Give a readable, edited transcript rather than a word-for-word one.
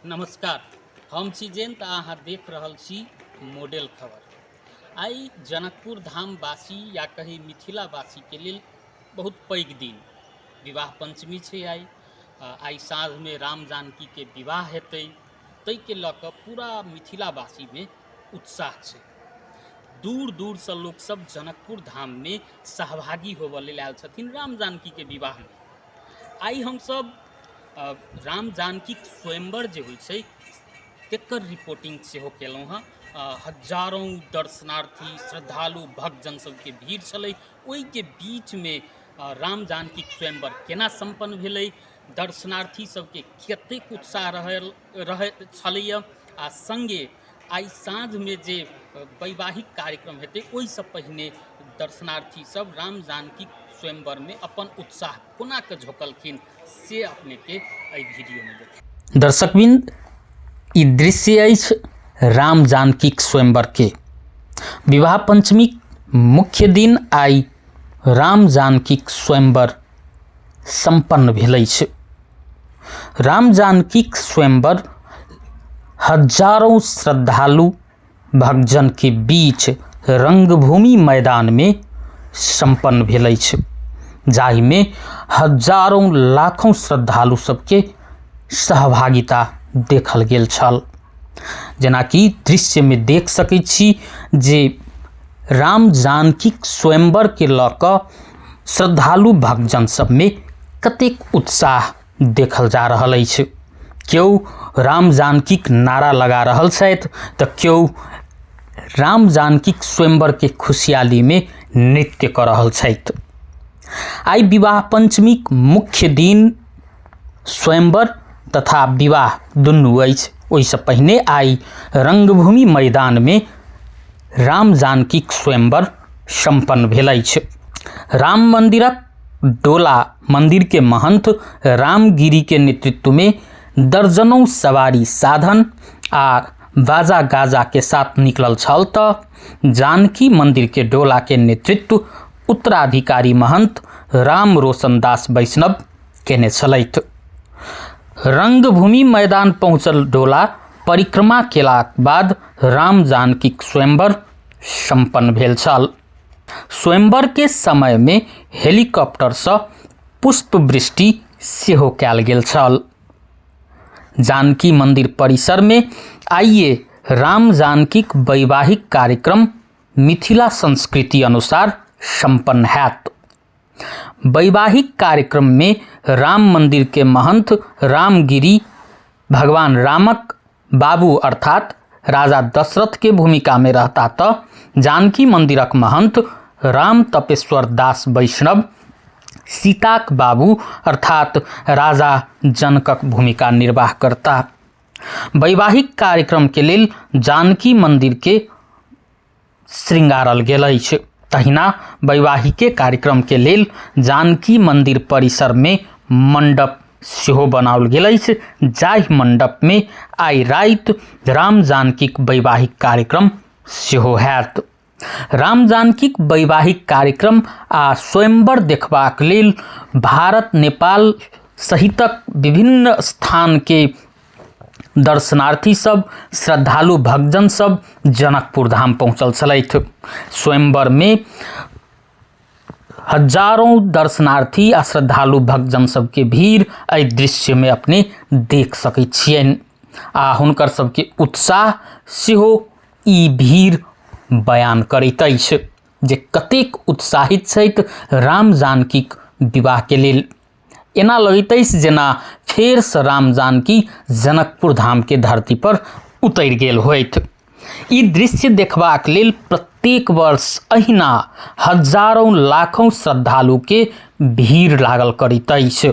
नमस्कार, हम छी जयंत आ अहाँ देख रहल छी मॉडल खबर। आइ जनकपुर धामवासी या कही मिथिलावासीके लेल बहुत पैघ दिन विवाह पञ्चमी छै। आइ आइ साँझमे राम जानकीके विवाह हेतै, ताहिके लऽ कऽ पूरा मिथिलावासीमे उत्साह छै। दूर दूरसँ लोकसभ जनकपुर धाममे सहभागी होबऽ लेल आयल छथिन राम जानकीके विवाहमे। आइ हमसभ राम जानकीके स्वयंवर जे होइ छै तकर रिपोर्टिंग सेहो केलहुँ हँ। हजारों दर्शनार्थी श्रद्धालु भक्तजन सबके भीड़ छलै। ओहिके बीचमे राम जानकीके स्वयंवर केना सम्पन्न भेलै, दर्शनार्थी सबके कतेक उत्साह रहै छलैए, आ सङ्गे आइ साँझमे जे वैवाहिक कार्यक्रम हेतै ओहिसँ पहिने दर्शनार्थी सब राम जानकीके स्वयंवरमे अपन उत्साह कोना कऽ झोकलखिन से अपनेके एहि वीडियोमे देख। दर्शकवृंद, ई दृश्य अछि राम जानकीक स्वयंवरके। विवाह पंचमीक मुख्य दिन आइ राम जानकीक स्वयंवर सम्पन्न भेल अछि। राम जानकीक स्वयंवर हजारों श्रद्धालु भक्तजन के बीच रंगभूमि मैदान में सम्पन्न भेल अछि, जाहिमे हजारों लाखों श्रद्धालु सबके सहभागिता देखल गेल छल। जेनाकि दृश्यमे देख सकै छी जे राम जानकीक स्वयंवरके लऽ कऽ श्रद्धालु भक्तजन सबमे कतेक उत्साह देखल जा रहल अछि। केओ राम जानकीक नारा लगा रहल छथि तऽ केओ राम जानकीक स्वयंवरके खुशहालीमे नृत्य कऽ रहल छथि। आइ विवाह पञ्चमीक मुख्य दिन स्वयंवर तथा विवाह दुनू अछि। ओहिसँ पहिने आइ रङ्गभूमि मैदानमे राम जानकीक स्वयंवर सम्पन्न भेल अछि। राम मन्दिरक डोला मन्दिरके महन्थ रामगिरीके नेतृत्वमे दर्जनों सवारी साधन आ बाजा गाजाके साथ निकलल छल तऽ जानकी मन्दिरके डोलाके नेतृत्व उत्तराधिकारी महन्थ राम रोशन दास वैष्णव केने छलथि। रंगभूमि मैदान पहुँचल डोला परिक्रमा केलाक बाद राम जानकीक स्वयंवर सम्पन्न भेल छल। स्वयंवरके समयमे हेलीकॉप्टरसँ पुष्पवृष्टि सेहो कयल गेल छल। जानकी मंदिर परिसरमे आइए राम जानकीक वैवाहिक कार्यक्रम मिथिला संस्कृति अनुसार सम्पन्न हैत। वैवाहिक कार्यक्रममे राम मंदिरके महंथ रामगिरी भगवान रामक बाबू अर्थात राजा दशरथ के भूमिका में रहता तऽ जानकी मंदिरक महंत राम तपेश्वर दास वैष्णव सीताक बाबू अर्थात राजा जनकक भूमिका निर्वाह करता। वैवाहिक कार्यक्रम के लेल जानकी मंदिर के श्रृंगारल गेल अछि। तहिना वैवाहिके कार्यक्रमके लेल जानकी मंदिर परिसरमे मंडप सेहो बनाओल गेल अछि, जाहि मंडपमे आइ राति राम जानकीक वैवाहिक कार्यक्रम सेहो हैत। राम जानकीक वैवाहिक कार्यक्रम आ स्वयंवर देखबाक लेल भारत, नेपाल सहितक विभिन्न स्थानके दर्शनार्थी सब, श्रद्धालु भक्तजन सब जनकपुर धाम पहुँचल छलथि। स्वयंवरमे हजारों दर्शनार्थी आ श्रद्धालु भक्तजन सबके भीड़ एहि दृश्यमे अपने देख सकै छियनि आ हुनकर सबके उत्साह सेहो ई भीड़ बयान करैत अछि जे कतेक उत्साहित छथि राम जानकीक विवाहके लेल। एना लगैत अछि जेना फेरसँ राम जानकी जनकपुर धामके धरती पर उतरि गेल होथि। ई दृश्य देखबाक लेल प्रत्येक वर्ष अहिना हजारों लाखों श्रद्धालुके भीड़ लागल करैत अछि।